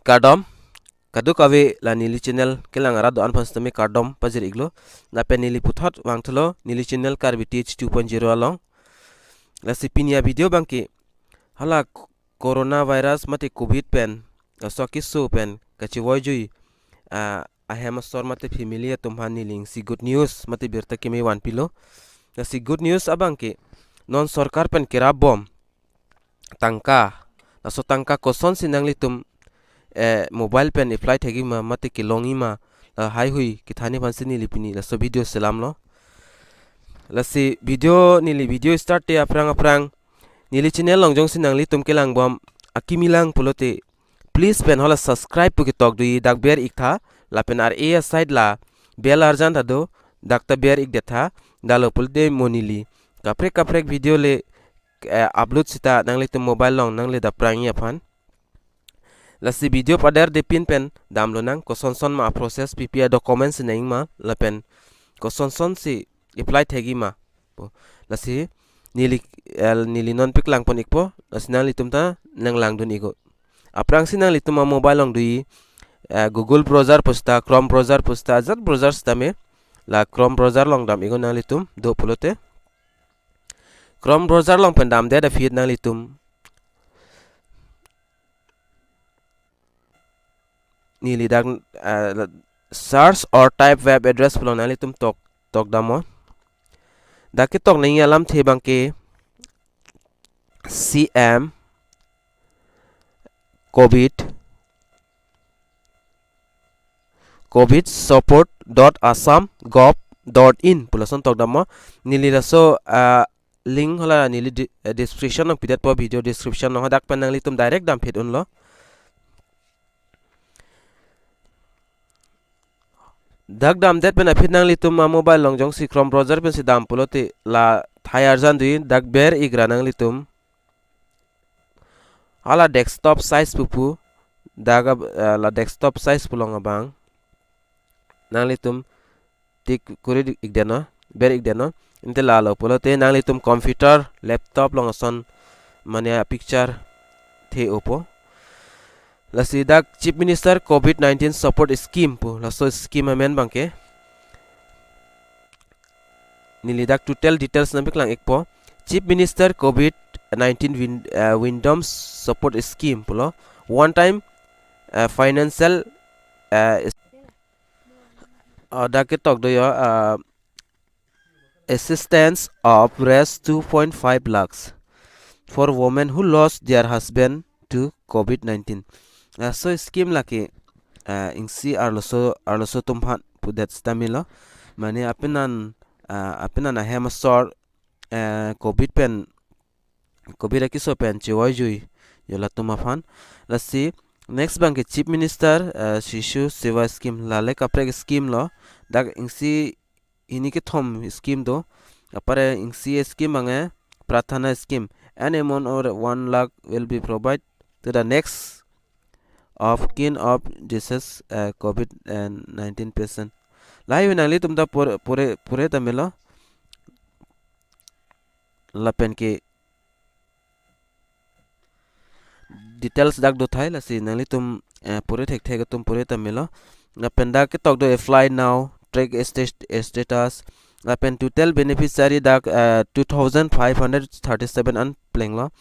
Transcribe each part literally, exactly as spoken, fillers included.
Kardom, kadokave la neli channel kelang arat do-an aphan sitame kardom pajir-iklo. Lapen neli puthot vangthulo neli channel Karbi Teach two point zero along. Lasi pini a-video abangke hala coronavirus mate covid pen, laso akeso pen kachevoijui, ah, ahem asor mate family atum aphan neli isi good news mate birta keme vanpilo. Lasi good news abangke non sorkar pen kerap bom tangka, laso tangka kosonsi nanglitum, eh, mobile pen apply thekji ma mate kelongji ma, lahai hui kethanji aphansi neli pini laso video selamlo. Lasi video, neli video start te aphrang aphrang neli channel along jongsi nanglitum kelang bom akimi lang pulote, please pen hala subscribe pu ketok do-i, dak ber-iktha, lapen ar-e aside la bell arjan ta do, dak ta ber-ikdet tha, dalo pulote mo neli kaprek kaprek video le, eh, upload sita nanglitum mobile along nangle dapprangji aphan. Lasi video paderdepin pen damlonang, kosonson ma a-process, pi pi a-documents nangji ma, lapen kosonsonsi apply thekji ma pu. Lasi neli, eh, neli non paklangpon-ikpo, lasi nanglitum ta nanglangdun-iknon. Aphrangsi nanglitum a-mobile along do-i, eh, Google browser pu sita, Chrome browser pu sita, ajat browser sitame, la Chrome browser along dam-iknon nanglitum, do pulote. Chrome browser along pen damdet aphi nanglitum neli dak, eh, search or type web address pu along nanglitum tok, tok damnon. Dak ketok nangji alamthe abangke C M covid, covid support dot assam gov dot in pu lason tok damnon. Neli laso, ah, link hala neli di-, eh, description along pidetpo, video description along, hadak pen nanglitum direct damphit unlo. Dak damdet pen aphi nanglitum a-mobile along jongsi Chrome browser pensi dam pulote la thai arjan do-i, dak ber-ikra nanglitum. Hala desktop size pupu, dak ab-, eh, la desktop size pu along abang nanglitum tik kuri-ikdetnon, ber-ikdetnon. Ante lalo pulote nanglitum computer, laptop along ason mane a-picture the-opo. Lasi dak Chief Minister covid nineteen support scheme pu, laso scheme amen abangke. Neli dak total details nangpaklang-ikpo. Chief Minister covid nineteen win-, eh, Wyndham Support Scheme pulo. One time, eh, financial, eh, is-, ah, dak ketok do yo, ah, assistance of rupees two point five lakhs for women who lost their husband to covid nineteen. Laso scheme lake, ah, isi arloso, arloso atum aphan pudet sitame lo. Mane apenan, ah, apenan ahem asor, eh, covid pen, covid akeso pen chevoijui yo latum aphan. Lasi next abangke Chief Minister, eh, Shishu Seva Scheme, lale kaprek scheme lo. Dak isi hini kethom scheme do. Apar isi scheme abangke Pradhana Scheme. An amount of one lakh will be provided to the next of kin of disease, eh, covid nineteen patient. Lahai hui nanglitum ta pur-, pure, pure ta melo. Lapen ke details dak do thai, lasi nanglitum, eh, pure thekthek atum pure ta melo. Lapen dak ketok do apply now, track sta-, status. Lapen total beneficiary dak, eh, two thousand five hundred thirty-seven an plenglo.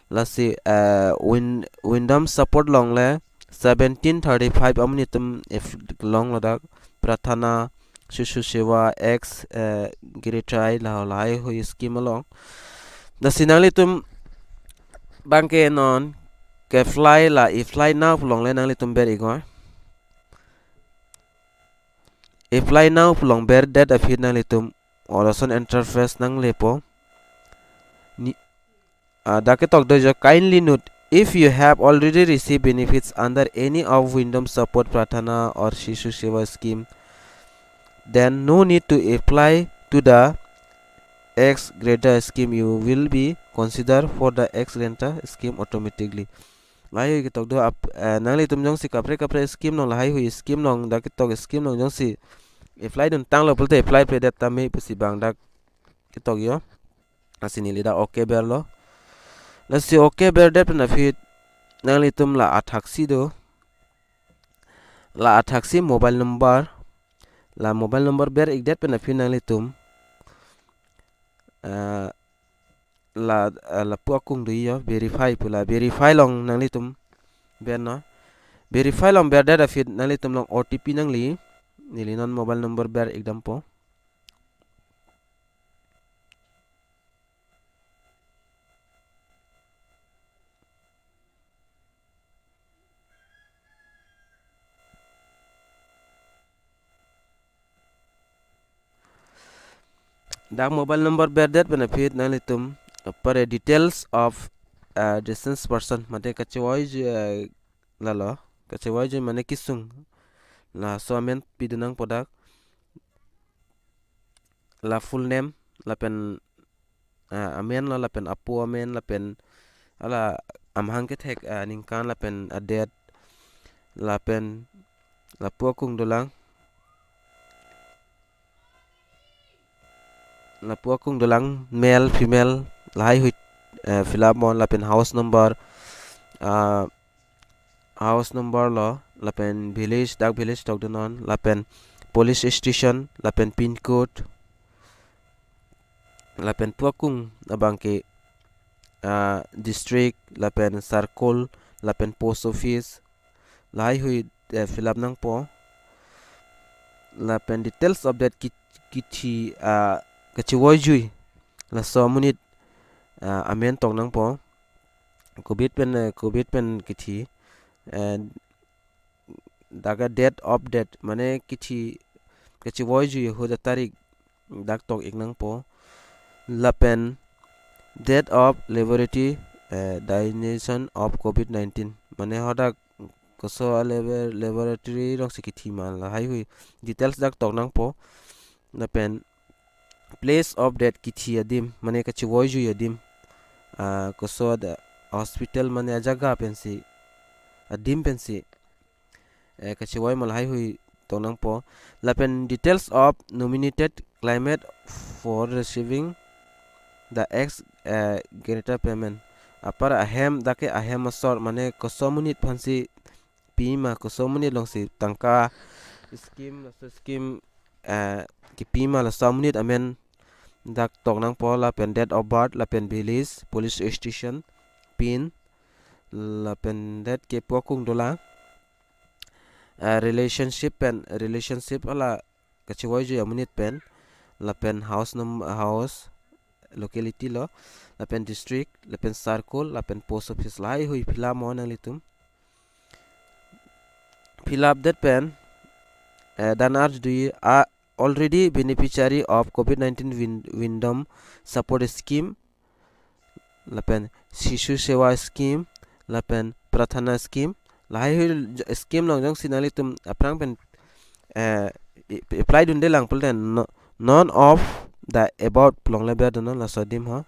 Lasi, eh, Win-, Wyndham Support along le seventeen thirty-five amonit atum if longlo dak Pradhana Shishu Seva X, eh, Giritai la lahai hui scheme along. Lasi nanglitum abangke non ke-apply la apply now pu along le nanglitum ber-iknon. Apply now pu along berdet aphi nanglitum hala ason interface nanglepo. Ni, ah, dak ketok do jo, kindly note, if you have already received benefits under any of Wyndham Support, Pradhana or Shishu Seva Scheme, then no need to apply to the ex gratia scheme. You will be considered for the ex gratia scheme automatically. Lahai hui ketok do ap-, eh, nanglitum jongsi kaprek kaprek scheme along, lahai hui scheme along, dak ketok scheme along jongsi apply dun tanglo pulote apply pedet tame pusi abang dak ketok yo. Lasi neli dak okay berlo. Lasi okay berdet pen aphi nanglitum la athaksi do. La athaksi mobile number, la mobile number ber-ikdet pen aphi nanglitum, ah, la, ah, lapu akung do yo, verify pu la verify along nanglitum bernon. Verify along berdet aphi nanglitum along O T P nangli, neli non mobile number ber-ikdampo. Dak mobile number berdet pen aphi nanglitum apar details of, uh, deceased person, mate kachevoi, uh, lalo, kachevoi mane kesung, laso amen pidun nangpo dak, la full name, lapen, ah, amen lo, lapen apo amen, lapen hala amahang kethek, ah, ningkan, lapen a-date, lapen lapu akung dolang, lapu akung dolang, male, female, lahai hui, eh, fill up mon, lapen house number, ah, house number lo, lapen village, dak village tokdunnon, lapen police station, lapen pin code, lapen pu akung abangke, ah, district, lapen circle, lapen post office, lahai hui, eh, fill up nangpo. Lapen details of death ki-, kithi, ah, kachevoi jui, laso amonit, ah, amen tok nangpo. Covid pen, eh, covid pen kithi, eh, dak a-date of death, mane kithi kachevoi jui ahut atarik dak tok-ik nangpo. Lapen date of laboratory, eh, diagnosis of covid nineteen, mane hadak koso a-labor-, laboratory alongsi kithi ma, lahai hui details dak tok nangpo. Lapen place of death, kithi adim, mane kachevoi jui adim, ah, koso ada hospital mane ajaga pensi, adim pensi, eh, kachevoi ma, lahai hui tok nangpo. Lapen details of nominated claimant for receiving the ex, eh, gratia payment. Apar ahem, dak ke ahem asor, mane koso amonit aphansi pima, koso amonit alongsi tangka scheme, laso scheme, eh, kipima, laso amonit amen dak tok nangpo. Lapen date of birth, lapen village, police station, pin, lapen det ke pu akung dolang, eh, relationship pen, relationship hala kachevoi jui amonit pen, lapen house num-, house, locality lo, lapen district, lapen circle, lapen post office, lahai hui fill up mon nanglitum. Fill up det pen, eh, dan arju dui, ah, already beneficiary of covid nineteen Win-, Wyndham Support Scheme, lapen Shishu Seva Scheme, lapen Prathana Scheme, lahai hui j-, scheme along jongsi nanglitum aphrang pen, eh, i-, apply dunde lang pulote no-, none of the above pu longle berdunnon, laso adim ho.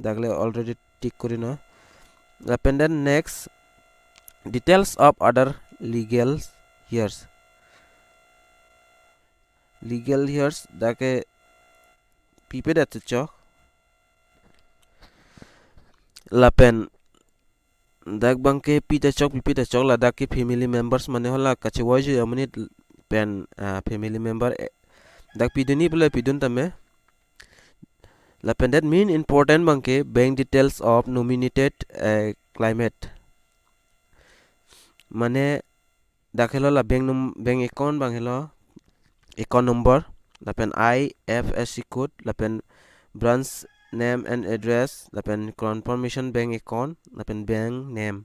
Dak le already tick korinon. Lapen then next, details of other legal heirs. Legal heirs dak ke pipedet chok. Lapen dak abangke pite chok, pipite chok, ladak ke family members, mane hala kachevoi jui amonit pen, ah, family member, eh, dak pidunji pule pidun tame. Lapen that main important abangke bank details of nominated, eh, claimant. Mane dak helo la bank num-, bank account abang helo, account number, lapen I F S C code, lapen branch name and address, lapen confirmation bank account, lapen bank name.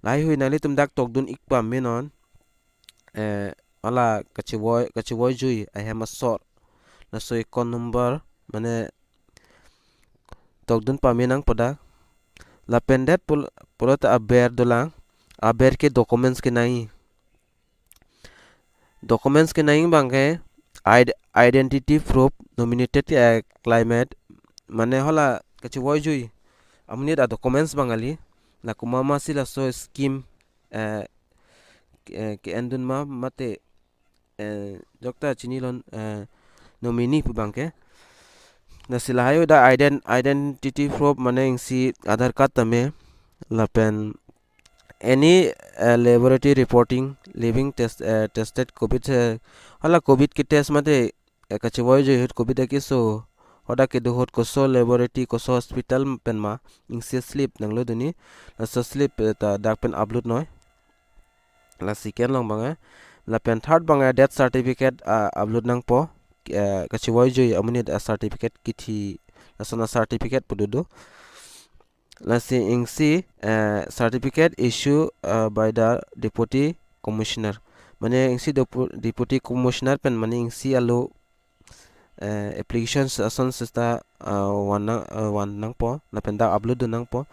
Lahai hui nanglitum dak tokdun-ik pamenon, eh, hala kachevoi, kachevoi jui ahem asor, laso account number, mane tokdun pame nangpo dak. Lapen det pul-, pulote aber dolang, aber ke documents kenangji. Documents kenangji abangke id-, identity proof, nominated, eh, claimant, mane hala kachevoi jui amonit a-documents abang kali, la komat masi laso scheme, eh, ke-, eh, ke-endun ma mate, eh, jokta chinilon, eh, nominee pu abangke. Lasi lahai hui dak ident-, identity proof, mane isi Aadhaar card tame, lapen any uh, laboratory reporting leaving test uh, tested covid uh, hala covid ke test mate uh, kachevoi joi ahut covid akeso hoda kedo ahut koso laboratory koso hospital pen ma ingsi slip nanglo duni. Laso slip uh, ta dak pen upload noi. Lasi second along bang eh. Lapen third bang eh, death certificate uh, upload nangpo. Uh, kachevoi joi amonit uh, certificate kithi lason a certificate pu dodo. Lasi ingsi uh, certificate issue uh, by the deputy commissioner. Mane ingsi depu- deputy commissioner pen mane ingsi alo uh, applications ason sista uh, wan nang uh, wan nangpo lapen dak upload do nangpo.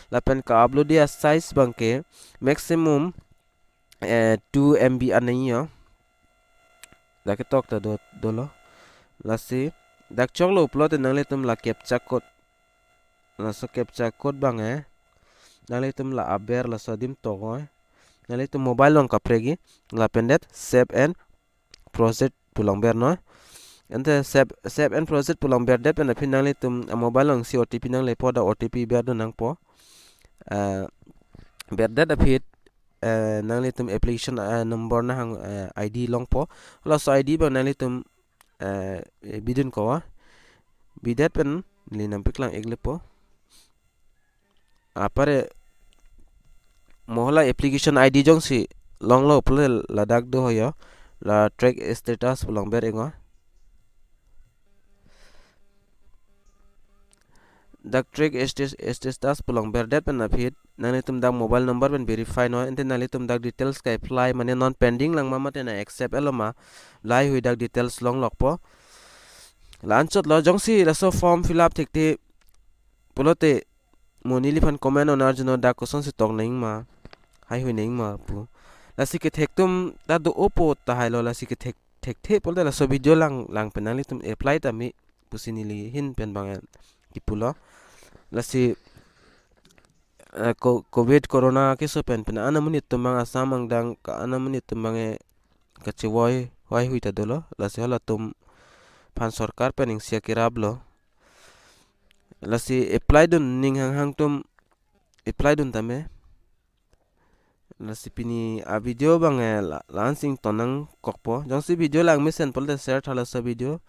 Lapen ka upload dia size bang ke maximum eh, two M B an nangji yo. Dak ketok ta do dolo. Lasi dak choklo pulote nanglitum la captcha code. Laso captcha code bang eh. Nanglitum la aber laso adim tokoi. Nanglitum mobile along kaprek-i lapen det save and proceed pu along ber noi. Ante save save and proceed pu along berdet pen aphi nanglitum a mobile along si O T P nanglepo da O T P ber do nangpo. Eh, berdet aphi eh, nanglitum application eh, number nahang eh, I D longpo. Laso I D bang nanglitum eh, bidun kowa. Bidet pen neli nangpeklang-ik lepo. Apare mo hala application I D jongsi longlo pule ladak do ho yo. La track status pu along ber-ik ngo. Dak track status pu along berdet pen aphi nanglitum dak mobile number pen verify noi, ante nanglitum dak details ka apply mane non pending lang ma mate na accept elo ma lahaihui dak details longlokpo. La anchotlo jongsi laso form fill up thekthe pulote mo neliphan comment on arjunon dak kosonsi tok nangji ma, haihui nangji ma pu. Lasi kethek atum ta do-opo tahai lo, lasi kethek thekthe pulote laso video lang lang pen nanglitum apply tame pusi neli ahin pen bang kipulo. Lasi eh, co- covid corona keso pen pen ana monit atum bang Assam angdeng ka ana monit atum bang eh, kachevoi haihui ta dolo. Lasi halatum aphan sorkar pen ingsi kerap lo. Lasi apply dun ning hanghang atum apply dun tame. Lasi pini a video bang eh, la- la-ansi ington nangkokpo. Jongsi video lang mesen pulote share tha laso video.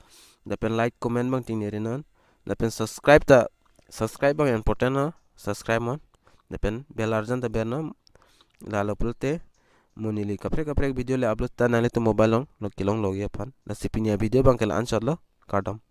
Lapen like comment bang tingnerinon. Lapen subscribe ta subscribe bang important no. Subscribe non. Lapen bell arjan ta ber non. Lalo pulote mo neli kaprek kaprek video le upload ta nanglitum mobile along lo kelong logi aphan. Lasi pini a video bang ke la anchotlo. Kardom.